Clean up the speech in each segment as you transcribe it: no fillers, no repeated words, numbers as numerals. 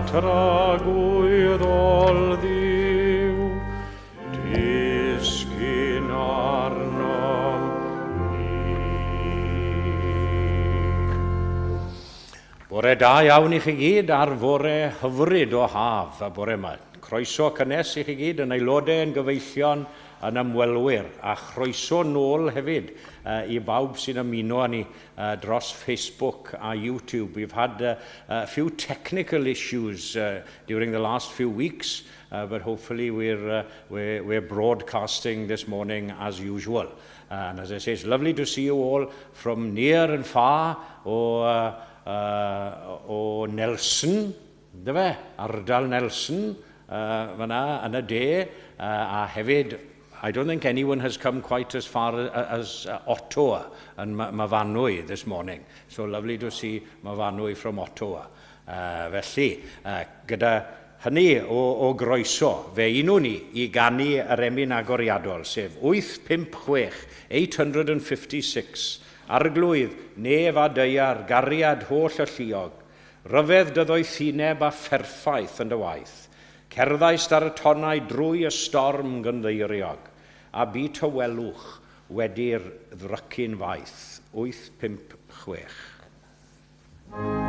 tragwyddol Dduw, disgyn arnom ni. Bore da iawn i chi gyd ar fore hyfryd o haf a bore yma. Croeso cynnes i chi gyd yn aelodau, yn gyfeillion, yn ymwelwyr, a chroeso nôl hefyd i bawb sy'n ymuno â ni dros Facebook a YouTube. We've had a few technical issues during the last few weeks, but hopefully we're broadcasting this morning as usual. And as I say, it's lovely to see you all from near and far o Nelson, yndyfe? Ardal Nelson, fyna yn y de, a hefyd, I don't think anyone has come quite as far as Ottawa and Myfanwy this morning. So lovely to see Myfanwy from Ottawa. Felly, gyda hynny o groeso, fe unwn ni i ganu yr emyn agoriadol, sef 856, 856, Arglwydd, nef a daear, gariad holl alluog, ryfedd dy ddoethineb a pherffaith yn dy waith. Cerddaist ar y tonnau drwy y storm gynddeiriog, a bu tawelwch wedi'r ddrycin faith. 856. Arglwydd,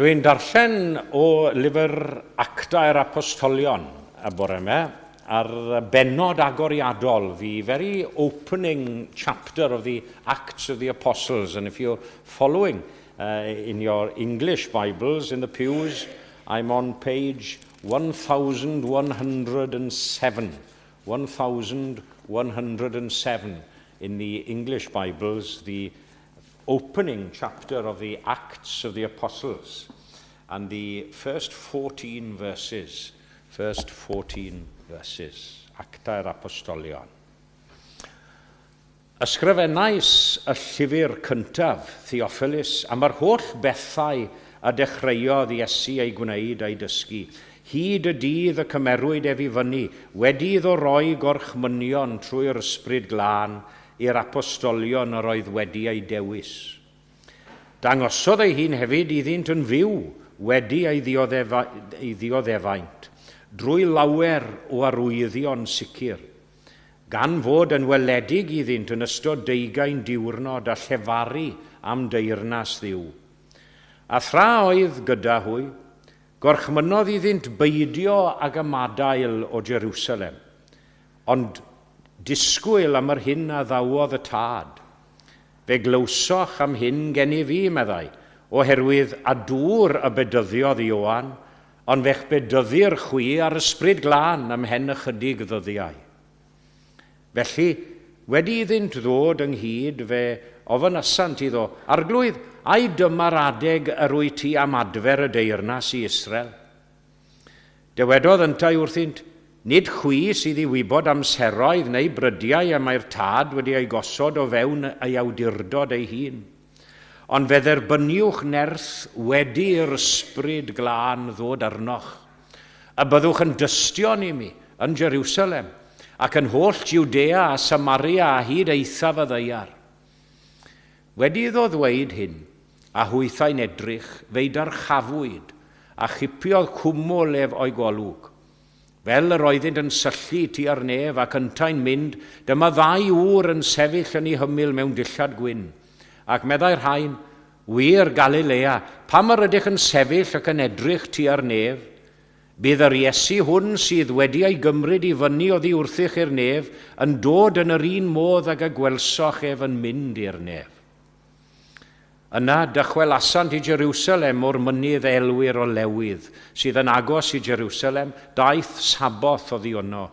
Rwy'n darllen o lyfr Actau'r Apostolion y bore yma, ar bennod agoriadol, the very opening chapter of the Acts of the Apostles. And if you're following in your English Bibles in the pews, I'm on page 1107. 1107 in the English Bibles, the opening chapter of the Acts of the Apostles and the first 14 verses, first 14 verses, Actau'r Apostolion. Ysgrifennais y llyfr cyntaf, Theophilus, am yr holl bethau a dechreuodd Iesu ei gwneud a'i dysgu, hyd y dydd y cymerwyd ef i fyny, wedi iddo roi gorchmynion trwy'r ysbryd glân i'r apostolion yr oedd wedi ei dewis. Dangosodd ei hun hefyd iddynt yn fyw wedi ei ddioddefaint, drwy lawer o arwyddion sicr, gan fod yn weledig iddynt yn ystod 20 diwrnod a llefaru am deyrnas Dduw. A thra oedd gyda hwy, gorchmynnodd iddynt beidio ag ymadael o Jerusalem, ond disgwyl am yr hyn a ddawodd y tad. Fe glywsoch am hyn gennyf fi, meddai, oherwydd a dŵr y bedyddiodd Ioan, ond fe'ch bedyddir chwi ar ysbryd glân ymhen ychydig ddyddiau. Felly, wedi iddynt ddod ynghyd, fe ofynasant iddo, Arglwydd, ai dyma'r adeg yr wyt ti am adfer y deyrnas i Israel? Dywedodd yntau wrthynt, nid chwi sydd i wybod amseroedd neu brydiau y mae'r tad wedi ei gosod o fewn ei awdurdod ei hun. Ond fe dderbyniwch nerth wedi i'r ysbryd glân ddod arnoch, a byddwch yn dystion i mi yn Jerusalem, ac yn holl Judea a Samaria a hyd eithaf y ddaear. Wedi iddo ddweud hyn, a hwythau'n edrych, fe'i darchafwyd, a chipiodd cwmwl ef o'i golwg. Fel yr oeddynt yn syllu tua'r nef ac yntau'n mynd, dyma ddau ŵr yn sefyll yn ei hymyl mewn dillad gwyn. Ac meddai'r rhain, wir Galilea, pam yr ydych yn sefyll ac yn edrych tua'r nef? Bydd yr Iesu hwn sydd wedi ei gymryd i fyny oddi wrthych i'r nef yn dod yn yr un modd ag y gwelsoch ef yn mynd i'r nef. Yna dychwelasant i Jerusalem o'r mynydd elwyr o Lewydd, sydd yn agos i Jerusalem, daeth Saboth oddi yno.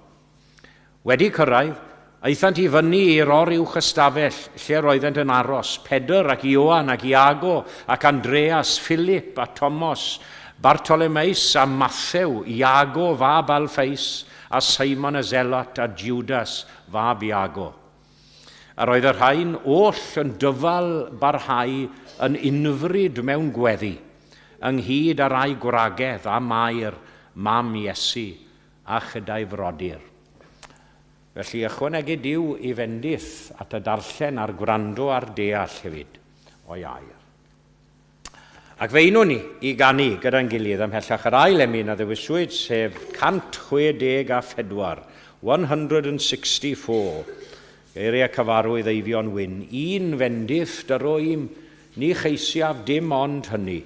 Wedi cyrraedd, aethant i fyny i'r oruwch ystafell lle roeddent yn aros, Pedr ac Ioan ac Iago ac Andreas, Philip a Thomas, Bartolomeus a Mathew, Iago fab Alffeus, a Simon y Zelot a Judas fab Iago. A roedd y rhain oll yn dyfal barhau yn unfryd mewn gweddi, ynghyd â rai gwragedd a Mair, mam Iesu, a chyda'i frodyr. Felly ychwanegu Duw i fendith at y darllen a'r gwrando a'r deall hefyd o'i air. Ac fe unwn ni i ganu gyda'n gilydd ymhellach yr ail emyn a ddewiswyd, sef 164, 164. Geiriau cyfarwydd Eifion Wyn, un fendith dyro i'm, ni cheisiaf dim ond hynny.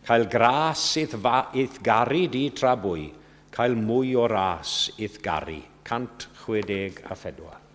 Cael gras i'th, i'th garu di tra bwy, cael mwy o ras i'th garu. 164.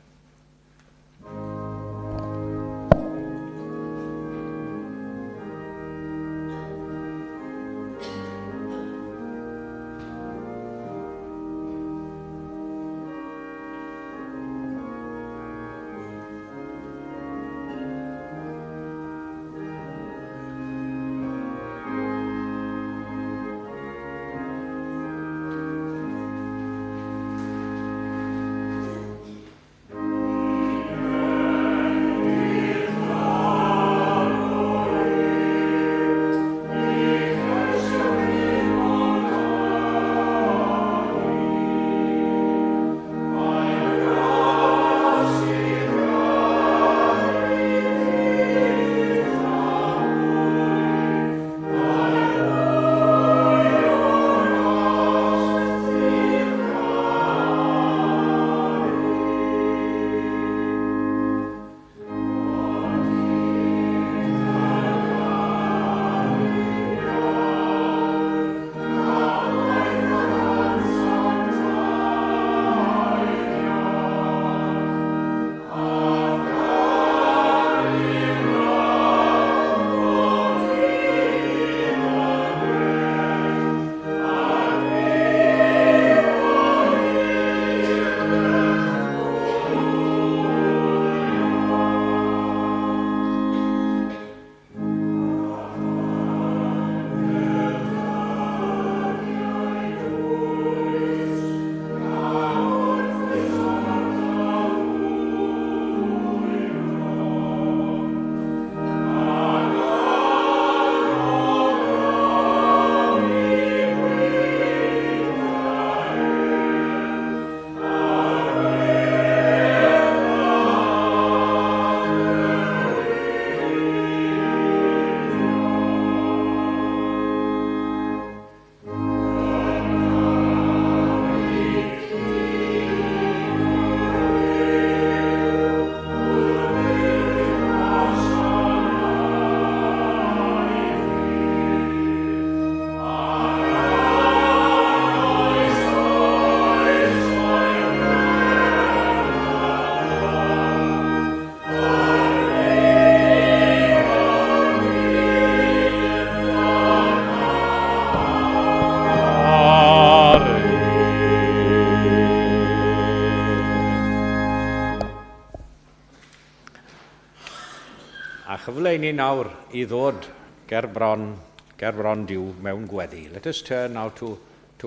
chyfle i ni nawr i ddod ger bron Duw mewn gweddi. Let us turn now to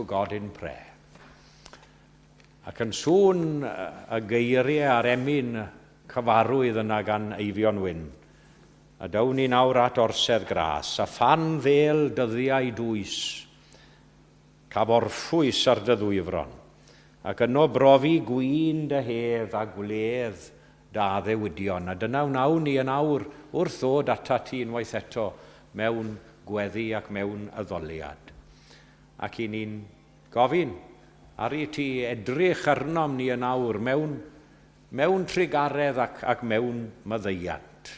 God in prayer. Ac yn sŵn y geiriau a'r emyn cyfarwydd yna gan Eifion Wyn, a down ni nawr at orsedd gras, a phan ddêl dyddiau dwys, caf orffwys ar dy ddwyfron, ac yno brofi gwin dy hedd a gwledd dy addewidion. A dyna wnawn ni yn awr wrth ddod atat ti unwaith eto mewn gweddi ac mewn addoliad. Ac i ni'n gofyn ar i ti edrych arnom ni yn awr mewn trugaredd ac mewn maddeuant.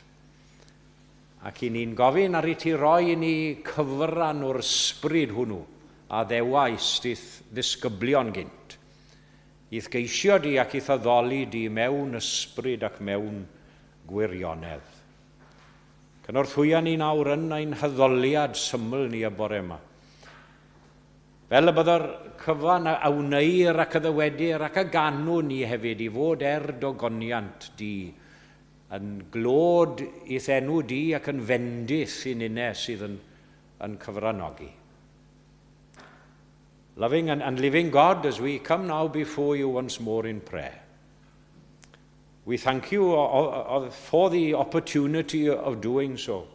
Ac i ni'n gofyn ar i ti roi i ni cyfran o'r ysbryd hwnnw a addewaist i'th ddisgyblion gynt. I'th geisio di ac i'th addoli di mewn ysbryd ac mewn gwirionedd. Cynorthwya ni nawr yn ein haddoliad syml ni y bore yma. Fel y byddo'r cyfan a wneir ac a ddywedir ac a ganwn ni hefyd i fod er dogoniant di, yn glod i'th enw di ac yn fendith i ninne sydd yn cyfranogi. Loving and living God, as we come now before you once more in prayer, we thank you for the opportunity of doing so.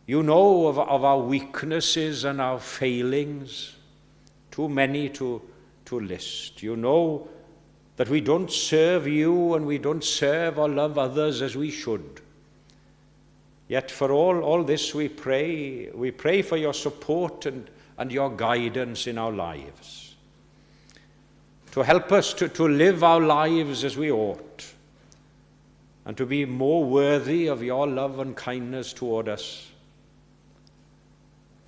You know of our weaknesses and our failings, too many to list. You know that we don't serve you and we don't serve or love others as we should. Yet for all this we pray for your support and your guidance in our lives, to help us to live our lives as we ought and to be more worthy of your love and kindness toward us.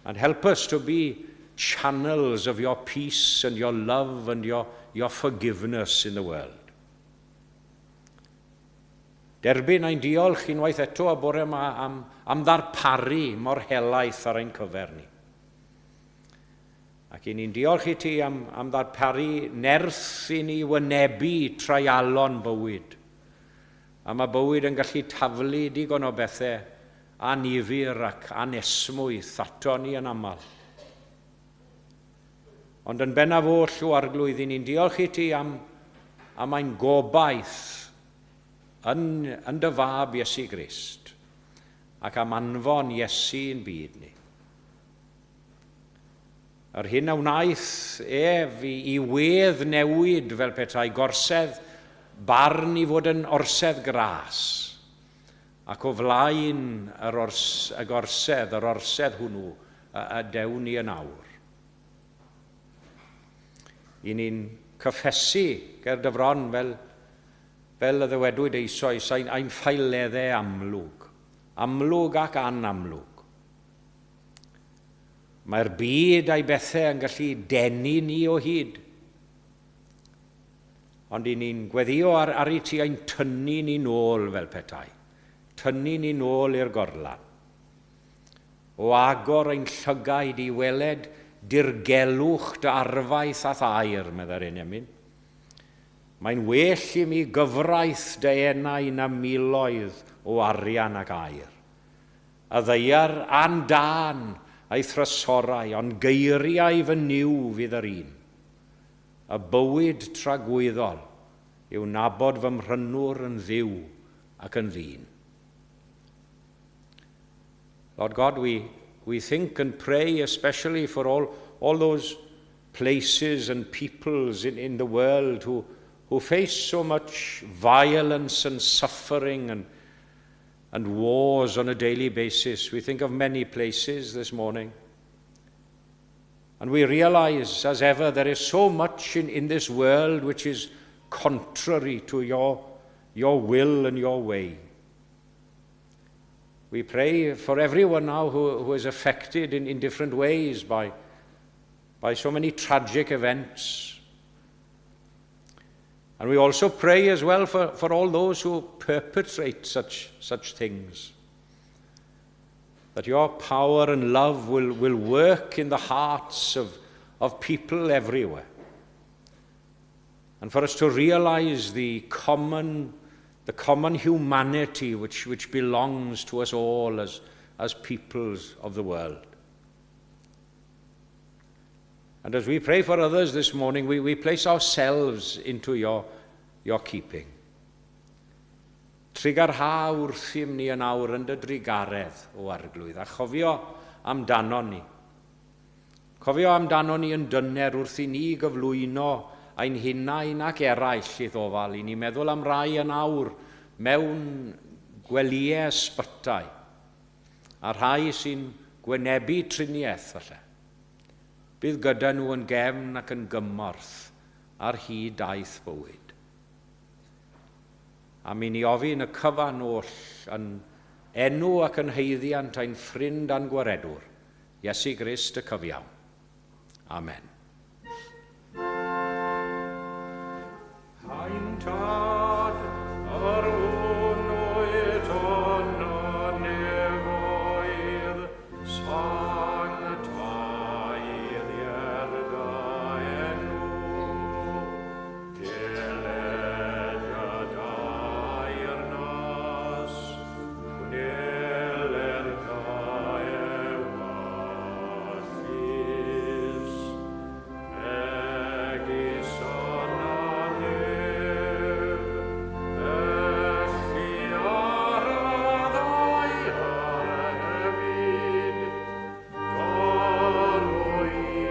And help us to be channels of your peace and your love and your forgiveness in the world. Derbyn ein diolch unwaith eto y bore yma am ddarparu mor helaeth ar ein cyfer ni. Ac i ni'n diolch i ti am ddarparu nerth i ni wynebu treialon bywyd. A mae bywyd yn gallu taflu digon o bethau annifyr ac anesmwyth ato ni yn aml. Ond yn bennaf oll, o Arglwydd, i ni'n diolch i ti am ein gobaith yn dy fab Iesu Grist ac am anfon Iesu i'n byd ni. Yr hyn a wnaeth ef i weddnewid fel petai gorsedd barn i fod yn orsedd gras, ac o flaen yr orsedd hwnnw, y dewn ni yn awr. I ni'n cyffesu ger dy fron fel y ddywedwyd eisoes, ein ffaeleddau amlwg, amlwg ac anamlwg. Mae'r byd a'i bethau yn gallu denu ni o hyd. Ond i ni'n gweddio ar i ti ein tynnu ni nôl fel petai. Tynnu ni nôl i'r gorlan. O agor ein llygaid i weled dirgelwch dy arfaeth a'th air, meddai'r un emyn. Mae'n well i mi gyfraith dy enau na miloedd o arian ac aur. Y ddaear a'n dân a'i thrysorau, ond geiriau fy Nuw fydd yr un. Y bywyd tragwyddol yw nabod fy mhrynwr yn Dduw ac yn ddyn. Lord God, we think and pray especially for all those places and peoples in the world who face so much violence and suffering and wars on a daily basis. We think of many places this morning. And we realize, as ever, there is so much in this world which is contrary to your will and your way. We pray for everyone now who is affected in different ways by so many tragic events. And we also pray as well for all those who perpetrate such things, that your power and love will work in the hearts of people everywhere. And for us to realize the common the common humanity which belongs to us all as peoples of the world. And as we pray for others this morning, we place ourselves into your keeping. Trugarha wrthym ni yn awr yn dy drugaredd, o Arglwydd, a chofio amdano ni. Cofio amdano ni yn dyner wrth i ni gyflwyno ein hunain ac eraill i ddofal, i ni meddwl am rai yn awr mewn gwelyau ysbytai, a rhai sy'n gwynebu triniaeth falle. Bydd gyda nhw yn gefn ac yn gymorth ar hyd daith bywyd. A mi ni ofyn y cyfan oll yn enw ac yn haeddiant ein ffrind a'n gwaredwr, Iesu Grist y cyfiawn. Amen. Ein Tad, yr hwn wyt yn y nefoedd, sancteiddier dy enw, deled dy deyrnas, gwneler dy ewyllys, megis yn y nef, felly ar y ddaear hefyd. Dyro i ni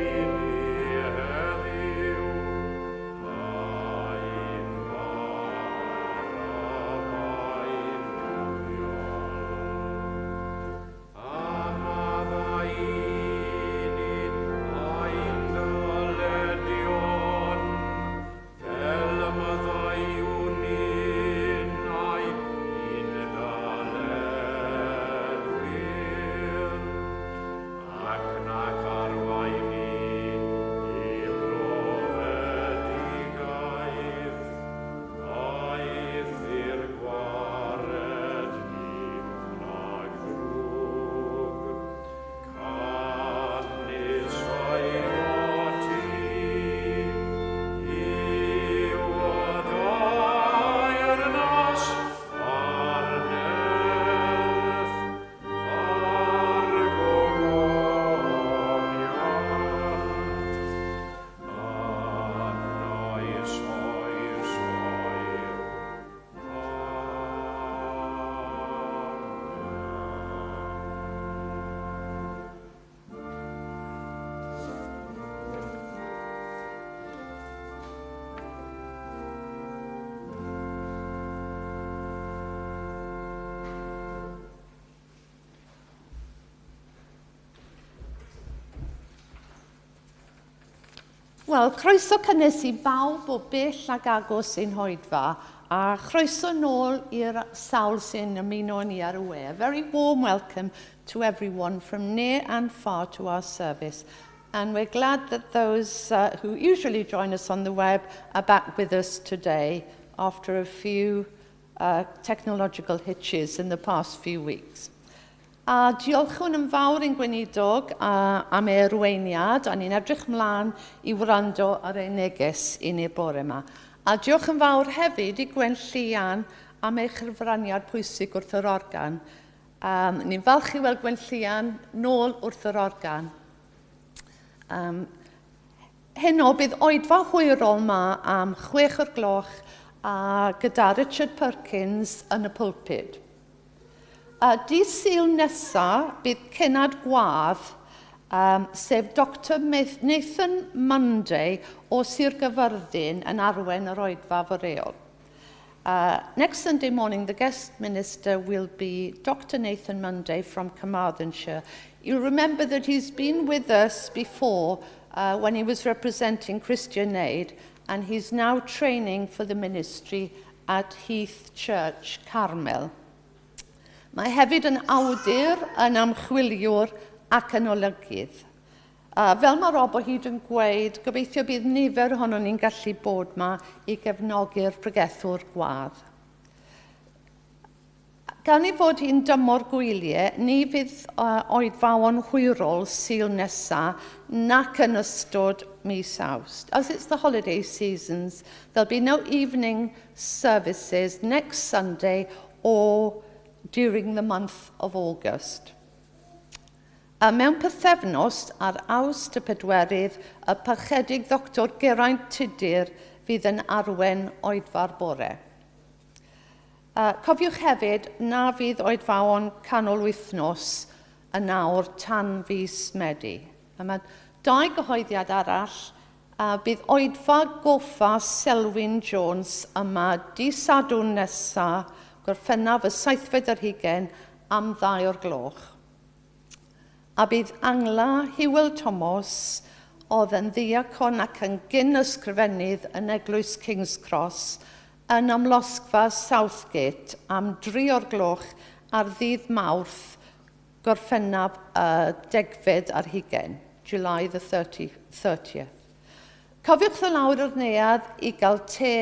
heddiw ein bara beunyddiol. A maddau i ni ein dyledion, fel y maddeuwn ninnau i'n dyledwyr. Ac nac arwain ni i brofedigaeth, eithr gwared ni rhag ddrwg. Canys eiddo ti yw y deyrnas a'r nerth a'r gogoniant yn oes oesoedd. Amen. Wel, croeso cynnes i bawb o bell ag agos i'n hoedfa, a chroeso nôl i'r sawl sy'n ymuno ni ar y we. A very warm welcome to everyone from near and far to our service. And we're glad that those who usually join us on the web are back with us today after a few technological hitches in the past few weeks. A diolchwn yn fawr i'n gweinidog am ei arweiniad, a ni'n edrych mlaen i wrando ar ei neges i ni bore yma. A diolch yn fawr hefyd i Gwen Llian am ei chyfraniad pwysig wrth yr organ. Ni'n falch i weld Gwen Llian nôl wrth yr organ. Heno bydd oedfa hwyrol ma am 6:00 a gyda Richard Perkins yn y pulpud. Dydd Sul nesa bydd Cenad Gwadd, sef Dr Nathan Monday o Sir Gyfyrddin yn arwain yr oedfa foreol. Next Sunday morning, the guest minister will be Dr Nathan Monday from Carmarthenshire. You'll remember that he's been with us before when he was representing Christian Aid, and he's now training for the ministry at Heath Church, Carmel. Mae hefyd yn awdur, yn ymchwiliwr ac yn olygydd. Fel mae Rob o hyd yn gweud, gobeithio bydd nifer ohonon ni'n gallu bod ma i gefnogi'r pregethwr gwadd. Gan ei fod hi'n dymor gwyliau, ni fydd oedfaon hwyrol Sul nesa nac yn ystod mis Awst. As it's the holiday seasons, there'll be no evening services next Sunday or during the month of August. A mewn pythefnos ar Awst y pedwerydd, y parchedig Ddr Geraint Tudur fydd yn arwen oedfa'r bore. Cofiwch hefyd na fydd oedfaon canol wythnos yn awr tan fis Medi. A mae dau gyhoeddiad arall. Bydd oedfa goffa Selwyn Jones yma di Sadwrn nesa, Gorffennaf y seithfed ar hugain, am ddau o'r gloch. A bydd Angla Hywel Thomas, oedd yn ddiacon ac yn gyn ysgrifennydd yn Eglwys King's Cross, yn amlosgfa Southgate am dri o'r gloch ar ddydd Mawrth, Gorffennaf y degfed ar hugain, July the 30, 30th. Cofiwch ddod lawr o'r neuadd i gael te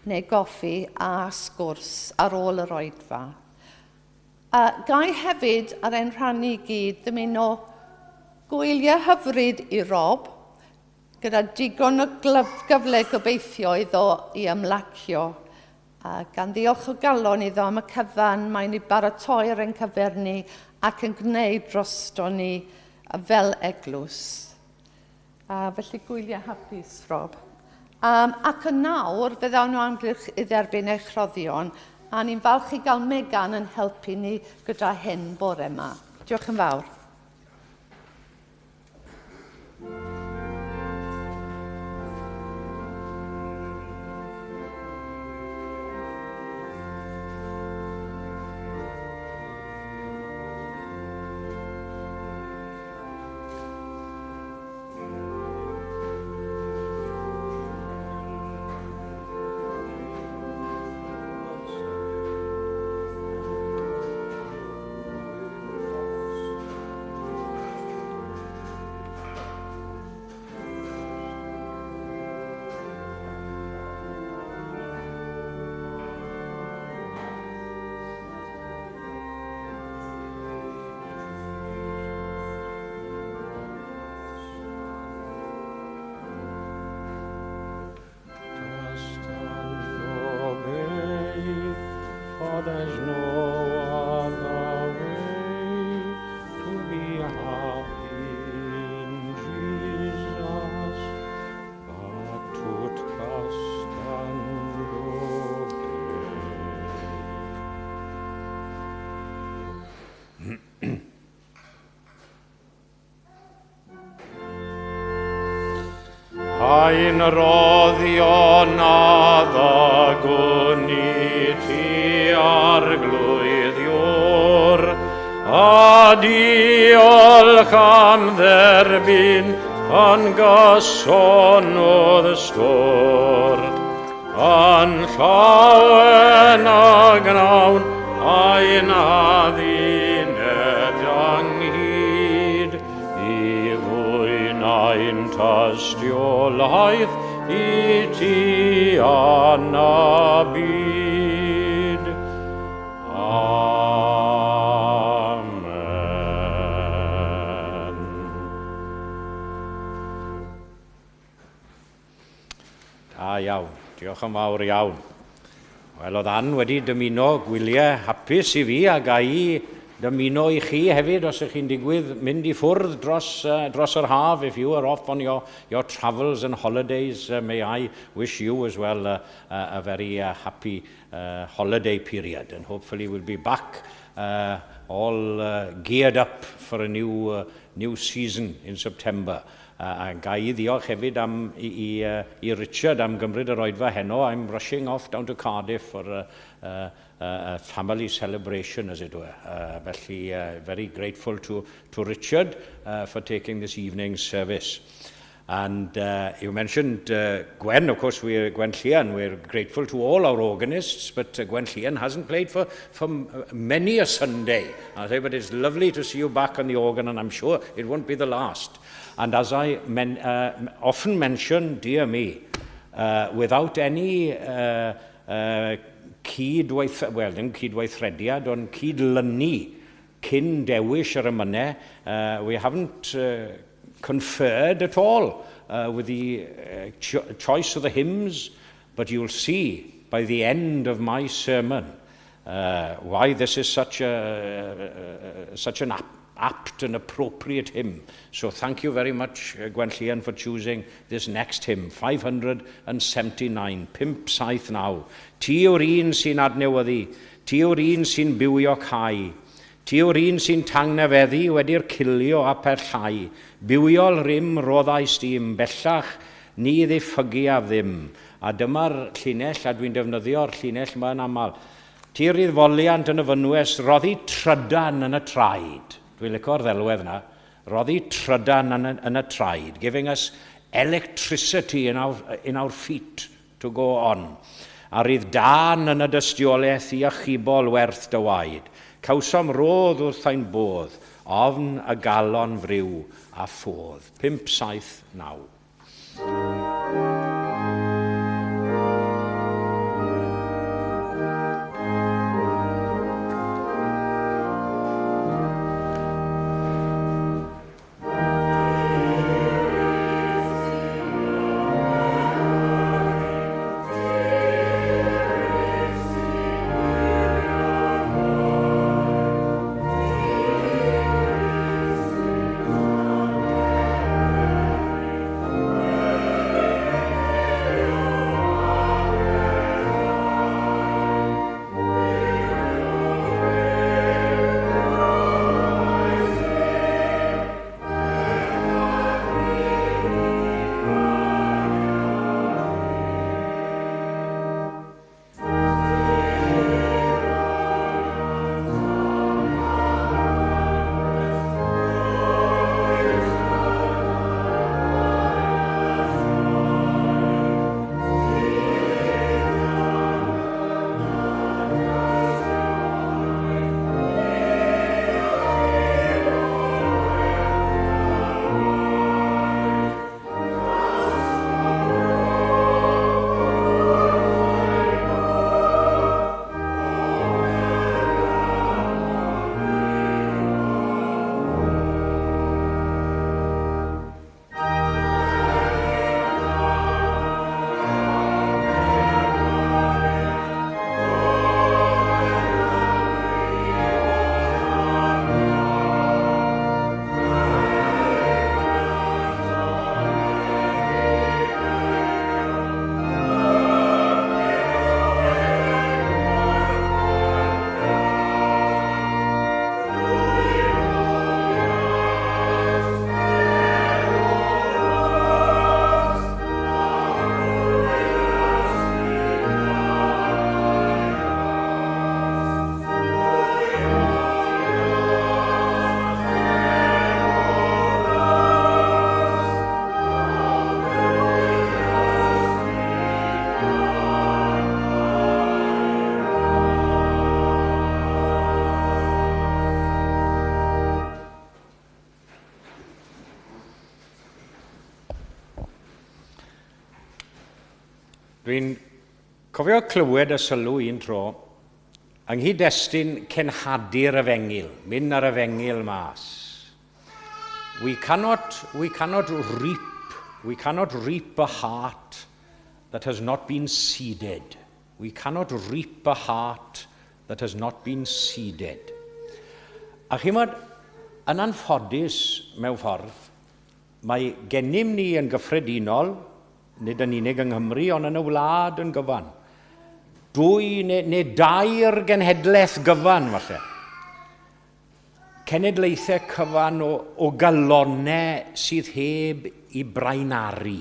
neu goffi a sgwrs ar ôl yr oedfa. A gai hefyd ar ein rhan ni gyd ddymuno gwyliau hyfryd i Rob, gyda digon o gyfle gobeithio iddo i ymlacio, a gan ddiolch o galon iddo am y cyfan mae'n ei baratoi ar ein cyfer ni ac yn gwneud drosto ni fel eglwys. A felly gwyliau hapus, Rob. Ac yn nawr, fe ddawn nhw amgylch i dderbyn eich rhoddion, a ni'n falch i gael Megan yn helpu ni gyda hyn bore yma. Diolch yn fawr. Trust and obey, for there's no other way to be happy in Jesus but to trust and obey. Ein roddion a ddagwn i ti arglwydd Iôr, a diolch am dderbyn yn gyson o'dd ystôr. Yn llawen a gnawn ein adduned ynghyd, i fwyn ein tystiolaeth i ti yn y byd. Amen. Da iawn. Diolch yn fawr iawn. Wel, oedd Ann wedi dymuno gwyliau hapus i fi a ga i dymuno i chi hefyd os ych chi'n digwydd mynd i ffwrdd dros yr haf. If you are off on your travels and holidays, may I wish you as well a very happy holiday period, and hopefully we'll be back all geared up for a new season in September. A ga i ddiolch hefyd am i Richard am gymryd yr oedfa heno. I'm rushing off down to Cardiff for a family celebration, as it were. Felly, very grateful to Richard for taking this evening's service. And you mentioned Gwen, of course, we're Gwen Llian. We're grateful to all our organists, but Gwen Llian hasn't played for many a Sunday. I say, but it's lovely to see you back on the organ, and I'm sure it won't be the last. And as I often mention, dear me, without any cydweith, well, ddim cydweithrediad, ond cydlynu cyn dewis yr emynau. We haven't conferred at all with the choice of the hymns, but you'll see by the end of my sermon why this is such an apt and appropriate hymn. So thank you very much, Gwenllian, for choosing this next hymn, 579, 579. Ti yw'r un sy'n adnewyddu, ti yw'r un sy'n bywio cae, ti yw'r un sy'n tangnefeddu wedi'r cilio a perllau, bywiol rym roddais dim, bellach ni ddiffygiaf ddim. A dyma'r llinell, a dwi'n defnyddio'r llinell yma yn aml. Ti rydd foliant yn y fynwes, roddi trydan yn y traed. Dwi'n licio'r ddelwedd yna. Roddi trydan yn y traed, giving us electricity in our feet to go on. A rydd dan yn y dystiolaeth i achubol werth dy waed. Cawsom rodd wrth ein bodd, ofn y galon friw a ffodd. 5, 7, 9. Dwi'n cofio clywed y sylw un tro yng nghyd-destun cenhadu'r efengyl, mynd ar efengyl mas. We cannot reap a heart that has not been seeded. We cannot reap a heart that has not been seeded. A chimod, yn anffodus mewn ffordd, mae gennym ni yn gyffredinol, nid yn unig yng Nghymru, ond yn y wlad yn gyfan. 2 neu 3 genhedlaeth gyfan, falle. Cenedlaethau cyfan o galonau sydd heb i braenaru.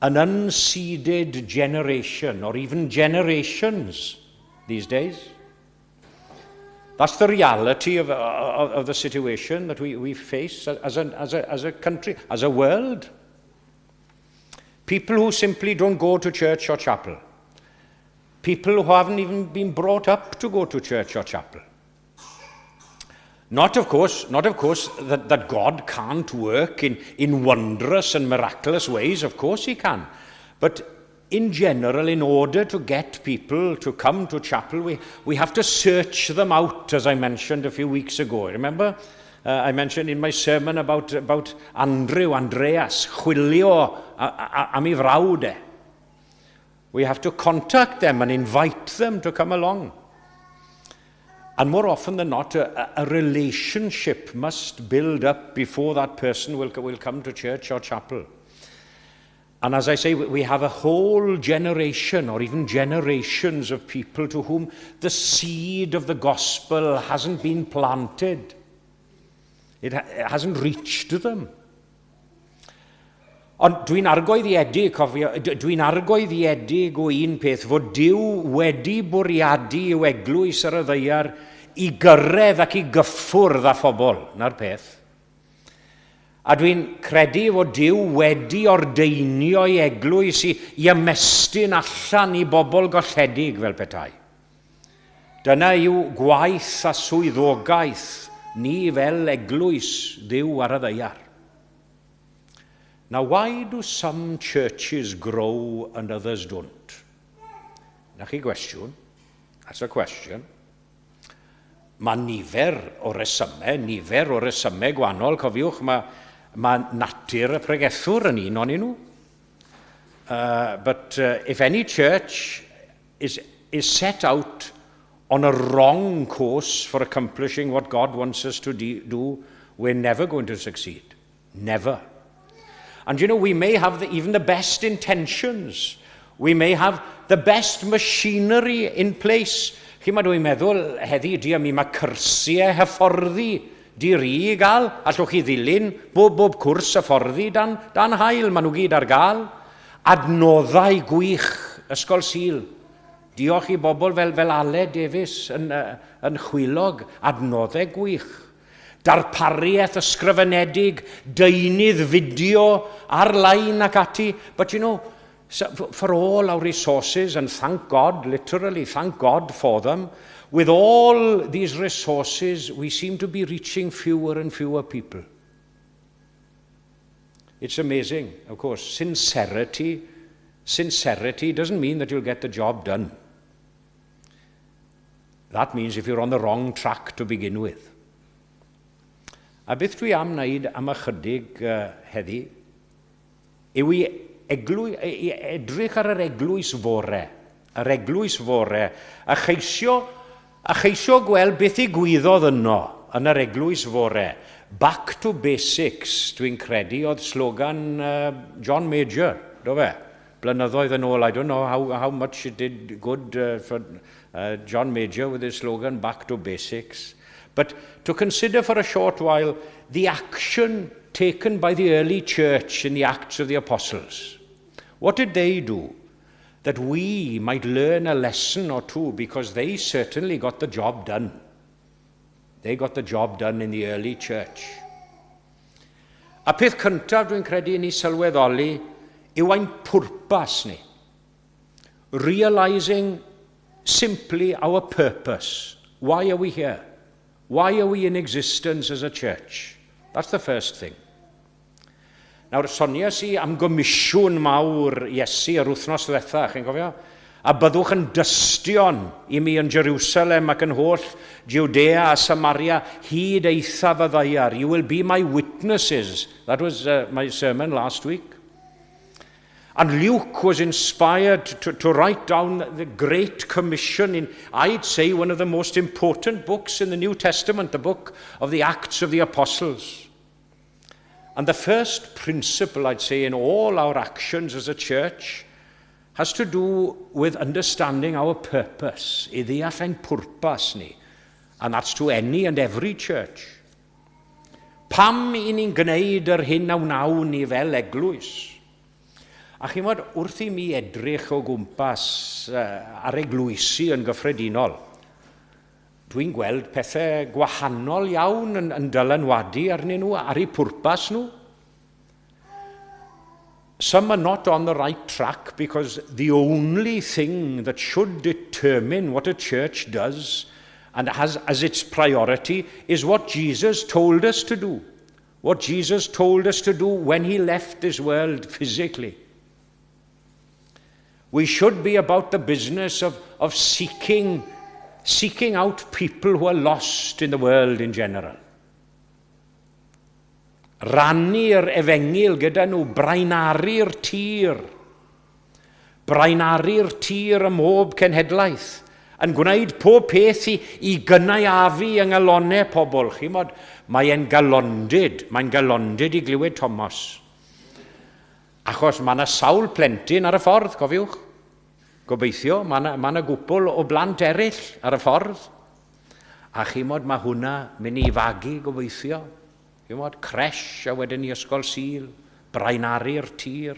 An unseeded generation, or even generations these days. That's the reality of the situation that we face as a country, as a world. People who simply don't go to church or chapel. People who haven't even been brought up to go to church or chapel. Not of course that God can't work in wondrous and miraculous ways. Of course he can. But in general, in order to get people to come to chapel, we have to search them out, as I mentioned a few weeks ago. Remember? I mentioned in my sermon about Andrew, Andreas, chwilio am ei frawd e. We have to contact them and invite them to come along. And more often than not, a relationship must build up before that person will come to church or chapel. And as I say, we have a whole generation or even generations of people to whom the seed of the gospel hasn't been planted. It hasn't reached them. Ond dwi'n argoeddiedig, cofio, dwi'n argoeddiedig o un peth, fod Duw wedi bwriadu i'w eglwys ar y ddaear i gyrraedd ac i gyffwrdd â phobl, 'na'r peth. A dwi'n credu fod Duw wedi ordeinio ei eglwys i ymestyn allan i bobl golledig fel petai. Dyna yw gwaith a swyddogaeth ni fel eglwys Dduw ar y ddaear. Now, why do some churches grow and others don't? 'Na chi gwestiwn. That's a question. Mae nifer o resymau, nifer o resymau gwahanol. Cofiwch, mae natur y pregethwr yn un ohonyn nhw. But if any church is set out on a wrong course for accomplishing what God wants us to do, we're never going to succeed. Never. And we may have even the best intentions. We may have the best machinery in place. Chi ma dwi'n meddwl, heddi, di mi mae cyrsiau hyfforddi di-ri i gael. Allwch chi ddilyn bob cwrs hyfforddi dan haul, maen nhw gyd ar gael. Adnoddau gwych, Ysgol Sul. Diolch i bobl fel Aled Davies yn Chwilog, adnoddau gwych. Darpariaeth ysgrifenedig, deunydd fideo ar-lein ac ati. But so for all our resources, and thank God, literally, thank God for them, with all these resources, we seem to be reaching fewer and fewer people. It's amazing, of course. Sincerity doesn't mean that you'll get the job done. That means if you're on the wrong track to begin with. A beth dwi am wneud am ychydig heddi yw i edrych ar yr eglwys fore, yr eglwys fore, a cheisio gweld beth ddigwyddodd yno, yn yr eglwys fore. "Back to basics", dwi'n credu, oedd slogan John Major, do fe? Blynyddoedd yn ôl, I don't know how much it did good for John Major with his slogan, "Back to basics". But to consider for a short while the action taken by the early church in the Acts of the Apostles. What did they do? That we might learn a lesson or two, because they certainly got the job done. They got the job done in the early church. A peth cyntaf dwi'n credu ni sylweddoli yw ein pwrpas ni. Realising simply our purpose. Why are we here? Why are we in existence as a church? That's the first thing. Nawr, soniais i am gomisiwn mawr Iesu yr wythnos ddiwetha, chi'n cofio? A byddwch yn dystion i mi yn Jerusalem ac yn holl Judea a Samaria hyd eithaf y ddaear. "You will be my witnesses." That was my sermon last week. And Luke was inspired to write down the Great Commission in, I'd say, one of the most important books in the New Testament, the book of the Acts of the Apostles. And the first principle, I'd say, in all our actions as a church has to do with understanding our purpose, i ddeall ein pwrpas ni. And that's to any and every church. Pam i ni'n gwneud yr hyn a wnawn ni fel eglwys? A chi'n gwybod, wrth i mi edrych o gwmpas ar eglwysi yn gyffredinol, dwi'n gweld pethau gwahanol iawn yn dylanwadu arnyn nhw, ar eu pwrpas nhw. Some are not on the right track because the only thing that should determine what a church does and has as its priority is what Jesus told us to do. What Jesus told us to do when he left this world physically. We should be about the business of seeking out people who are lost in the world in general. Rannu'r efengyl gyda nhw, braenaru'r tir. Braenaru'r tir ym mhob cenhedlaeth. Yn gwneud pob peth i gynaeafu yng nghalonnau pobl. Chi'mod, mae'n galondid, mae'n galondid i glywed Thomas. Achos mae yna sawl plentyn ar y ffordd, cofiwch. Gobeithio, mae yna gwpl o blant eraill ar y ffordd. A chi'mod, mae hwnna mynd i fagu, gobeithio. Chi'mod, creche a wedyn i ysgol Sul, braenaru'r tir.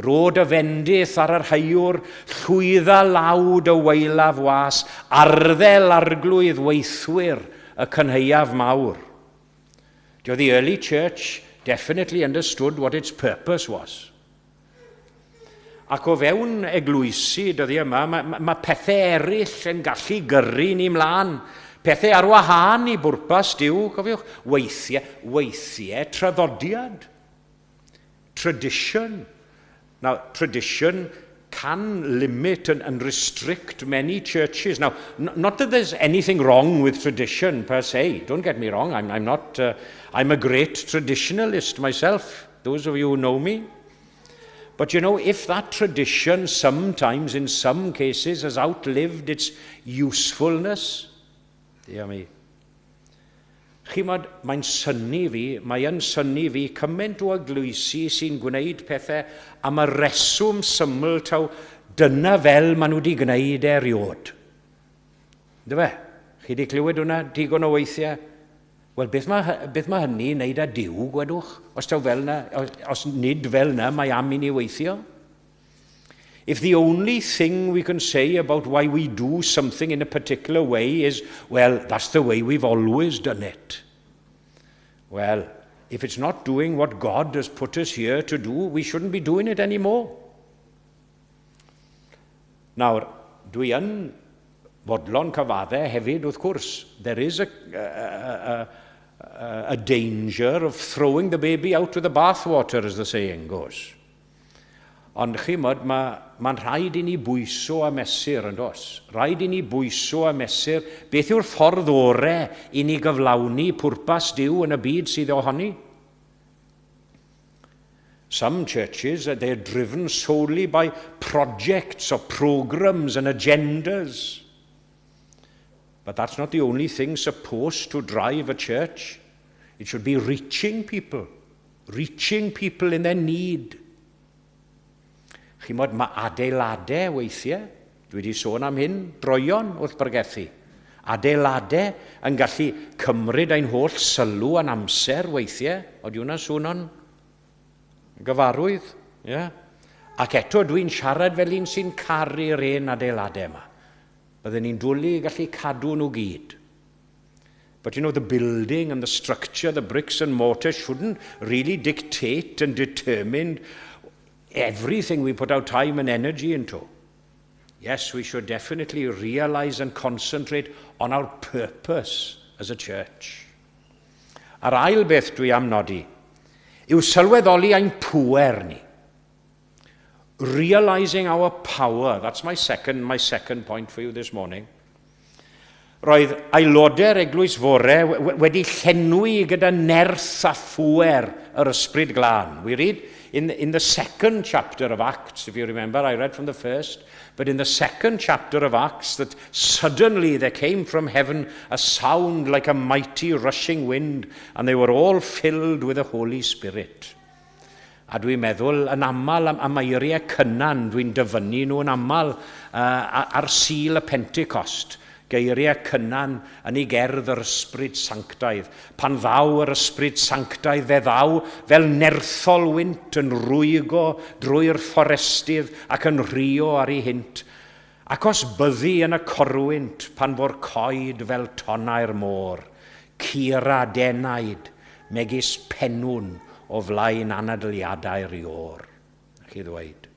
Rho dy fendith ar yr heuwr, llwydda law dy waelaf was, arddel Arglwydd weithwyr y cynhaeaf mawr. The early church definitely understood what its purpose was. Ac o fewn eglwysi dyddiau yma, mae pethau eraill yn gallu gyrru ni mlaen. Pethau ar wahân i bwrpas Duw, cofiwch, weithiau traddodiad. Tradition. Now, tradition can limit and restrict many churches. Now, not that there's anything wrong with tradition per se. Don't get me wrong. I'm not. I'm a great traditionalist myself. Those of you who know me. But if that tradition sometimes, in some cases, has outlived its usefulness, dear me. Chi'mod, mae'n synnu fi cymaint o eglwysi sy'n gwneud pethau am y reswm syml taw dyna fel maen nhw wedi gwneud erioed. Yndyfe? Chi wedi clywed hwnna digon o weithiau? Wel, beth mae hynny i wneud â Duw, gwedwch? Os, taw fel na, os nid fel na, mae am i ni weithio. If the only thing we can say about why we do something in a particular way is, "Well, that's the way we've always done it." Well, if it's not doing what God has put us here to do, we shouldn't be doing it anymore. Nawr, dwi yn fodlon cyfadde hefyd, wrth gwrs, there is a danger of throwing the baby out with the bathwater, as the saying goes. Ond chi'mod, mae'n rhaid i ni bwyso a mesur yn does. Rhaid i ni bwyso a mesur beth yw'r ffordd orau i ni gyflawni pwrpas Duw yn y byd sydd ohoni. Some churches, they're driven solely by projects or programs and agendas. But that's not the only thing supposed to drive a church. It should be reaching people in their need. Chi'mod, mae adeiladau weithiau, dwi wedi sôn am hyn droeon wrth bregethu. Adeiladau yn gallu cymryd ein holl sylw yn amser weithiau. Oeddi hwnna'n swnio'n gyfarwydd? Yeah. Ac eto dwi'n siarad fel un sy'n caru'r un adeiladau yma. Byddwn ni'n dwlu gallu cadw nhw gyd. But the building and the structure, the bricks and mortar shouldn't really dictate and determine everything we put our time and energy into. Yes, we should definitely realize and concentrate on our purpose as a church. A'r ail beth dwi am nodi yw sylweddoli ein pŵer ni. Realizing our power. That's my second point for you this morning. Roedd aelodau'r eglwys fore wedi llenwi gyda nerth a phŵer yr Ysbryd Glân. We read in the second chapter of Acts, if you remember, I read from the first, but in the second chapter of Acts, that suddenly there came from heaven a sound like a mighty rushing wind, and they were all filled with the Holy Spirit. A dwi'n meddwl yn aml am eiriau Cynan, dwi'n dyfynnu nhw yn aml ar Sul y Pentecost. Geiriau Cynan yn ei gerdd Yr Ysbryd Sanctaidd. Pan ddaw yr Ysbryd Sanctaidd fe ddaw fel nerthol wynt yn rwygo drwy'r fforestydd ac yn rhuo ar ei hynt. Ac os byddi yn y corwynt pan fo'r coed fel tonnau'r môr, cura d'enaid megis pennwn o flaen anadliadau'r Iôr. Chi ddweud.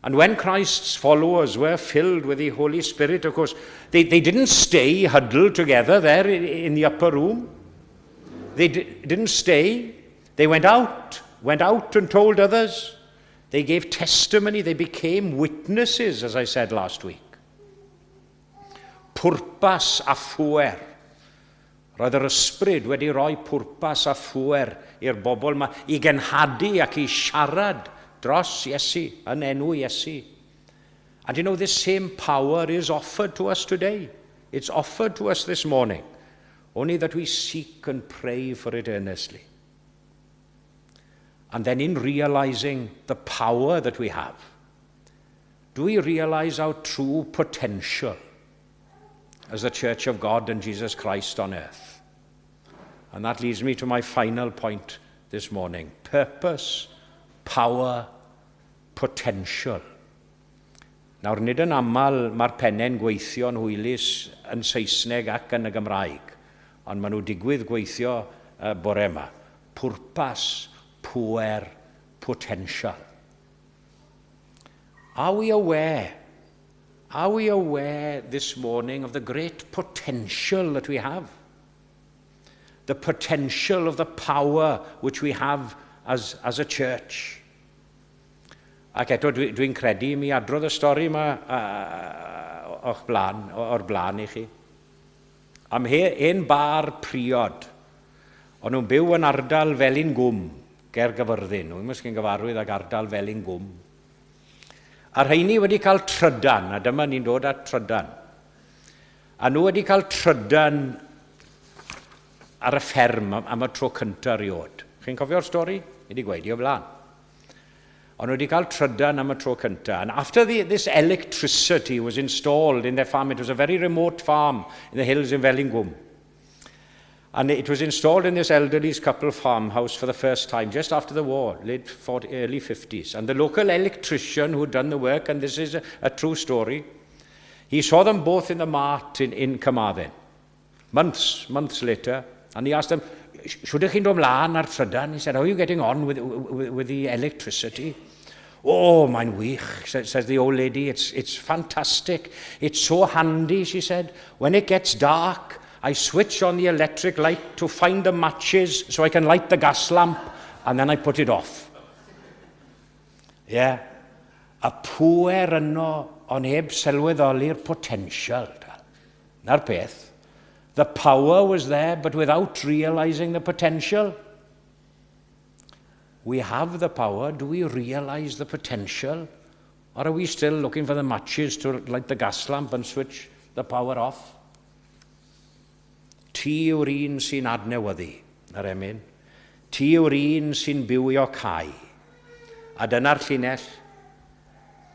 And when Christ's followers were filled with the Holy Spirit, of course, they didn't stay huddled together there in the upper room. They didn't stay. They went out and told others. They gave testimony, they became witnesses, as I said last week. Pwrpas a phŵer. Roedd yr ysbryd wedi rhoi pwrpas a phŵer i'r bobl yma i genhadu ac i siarad dros Iesu, yn enw Iesu. And you know, this same power is offered to us today. It's offered to us this morning. Only that we seek and pray for it earnestly. And then in realizing the power that we have, do we realize our true potential as the Church of God and Jesus Christ on earth? And that leads me to my final point this morning. Purpose, power, potential. Nawr, nid yn aml mae'r pennau'n gweithio'n hwylus yn Saesneg ac yn y Gymraeg, ond maen nhw digwydd gweithio bore yma. Pwrpas, pŵer, potential. Are we aware? Are we aware this morning of the great potential that we have? The potential of the power which we have as a church. Ac eto dwi'n dwi credu i mi adrodd y stori yma o'ch blaen, o'r blaen i chi. Am hen bâr priod. O'n nhw'n byw yn ardal Felin Gwm, ger Gyfyrddin. Nhw'n ymysg gyfarwydd ag ardal Felin Gwm. A rheini wedi cael trydan, a dyma ni'n dod at trydan. A nhw wedi cael trydan ar y fferm am y tro cyntaf erioed. Chi'n cofio'r stori? Fi wedi gweud i o blaen. Ond wedi cael trydan am y tro cyntaf. And after this electricity was installed in their farm, it was a very remote farm in the hills in Felingwm. And it was installed in this elderly couple farmhouse for the first time, just after the war, late 40, early 50s. And the local electrician who'd done the work, and this is a true story, he saw them both in the mart in Carmarthen, months later, and he asked them, "Shwd ych chi'n dod mlaen ar trydan?" He said, "How are you getting on with the electricity?" "Oh, mae'n wych," says the old lady. It's fantastic. It's so handy," she said. "When it gets dark, I switch on the electric light to find the matches so I can light the gas lamp, and then I put it off." Yeah. Y pŵer yno, ond heb sylweddoli'r potential. Na'r peth. The power was there, but without realizing the potential. We have the power. Do we realize the potential? Or are we still looking for the matches to light the gas lamp and switch the power off? Ti yw'r un sy'n adnewyddu, yr emyn. Ti yw'r un sy'n bywio cae. A dyna'r llinell.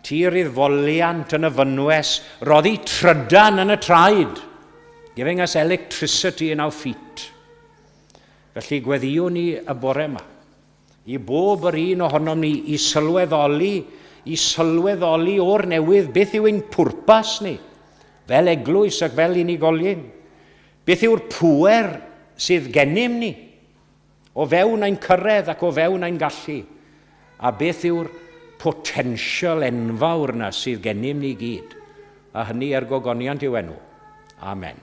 Ti rydd foliant yn y fynwes, roddi trydan yn y traed. Giving us electricity in our feet. Felly gweddïwn ni y bore yma. I bob yr un ohonom ni i sylweddoli o'r newydd beth yw ein pwrpas ni, fel eglwys ac fel unigolion. Beth yw'r pŵer sydd gennym ni o fewn ein cyrraedd ac o fewn ein gallu. A beth yw'r potensial enfawr na sydd gennym ni gyd. A hynny er gogoniant i'w enw. Amen.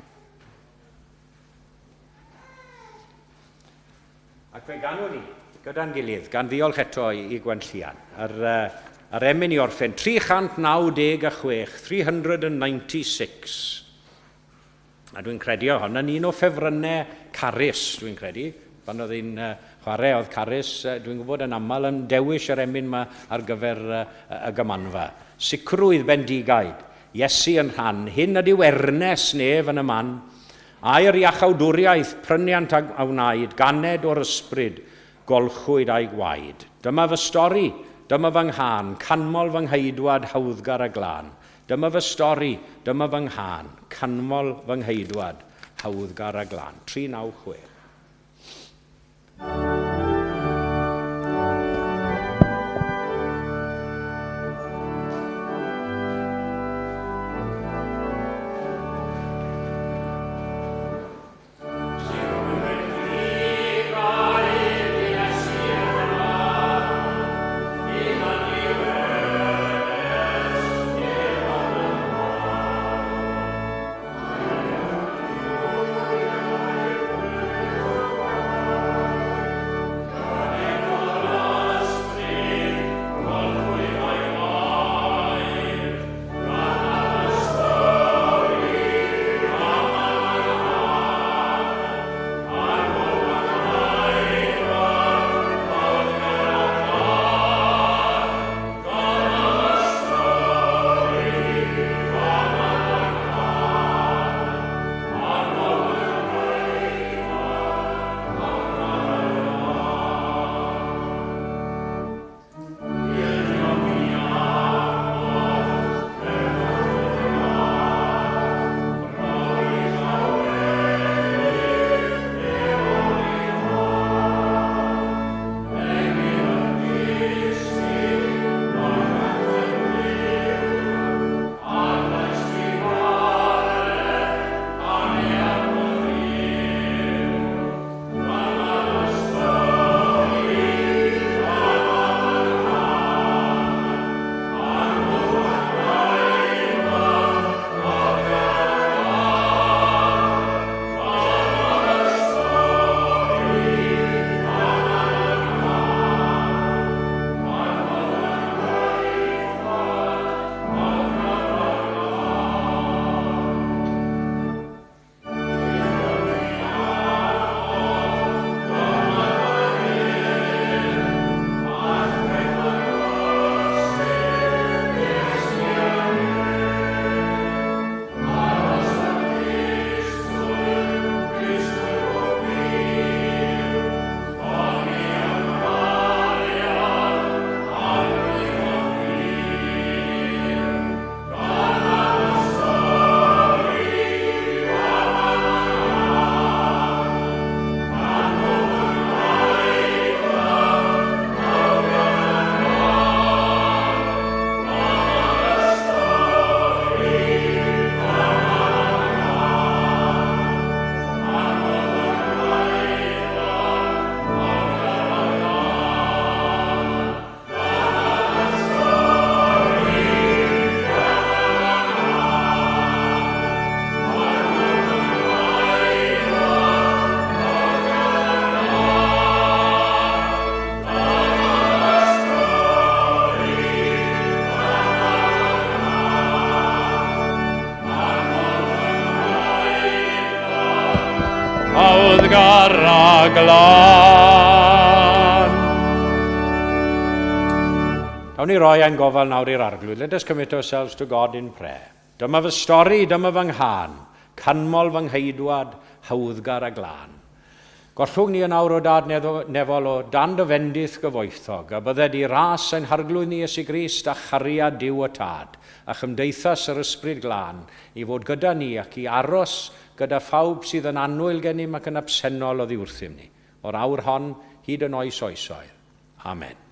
Ac fe ganwn ni gyda'n gilydd, gan ddiolch eto i Gwenllian, yr emyn i orffen, 396, 396. A dwi'n credu o hwn yn un o ffefrynnau Carys, dwi'n credu. Pan oedd hi'n chwarae, oedd Carys, dwi'n gwybod, yn aml yn dewis yr emyn yma ar gyfer y gymanfa. Sicrwydd bendigaid, Iesu yn rhan, hyn ydyw ernes nef yn y man, air iachawdwriaeth, pryniant a wnaed, ganed o'r ysbryd, golchwyd a'i gwaed. Dyma fy stori, dyma fy nghân, canmol fy ngheidwad hawddgar a glân. Dyma fy stori, dyma fy nghân, canmol fy ngheidwad hawddgar a glân. 396. hawddgar a glân. Gawn ni roi ein gofal nawr i'r Arglwydd. Let us commit ourselves to God in prayer. Dyma fy stori, dyma fy nghân, canmol fy ngheidwad, hawddgar a glân. Gollwng ni yn awr o Dad nefol o dan dy fendith gyfoethog, a bydded i ras ein Harglwydd ni Iesu Grist a chariad Duw y Tad, a chymdeithas yr Ysbryd Glân, i fod gyda ni ac i aros gyda phawb sydd yn annwyl gennym ac yn absennol oddi wrthym ni, o'r awr hon hyd yn oes oesoedd. Amen.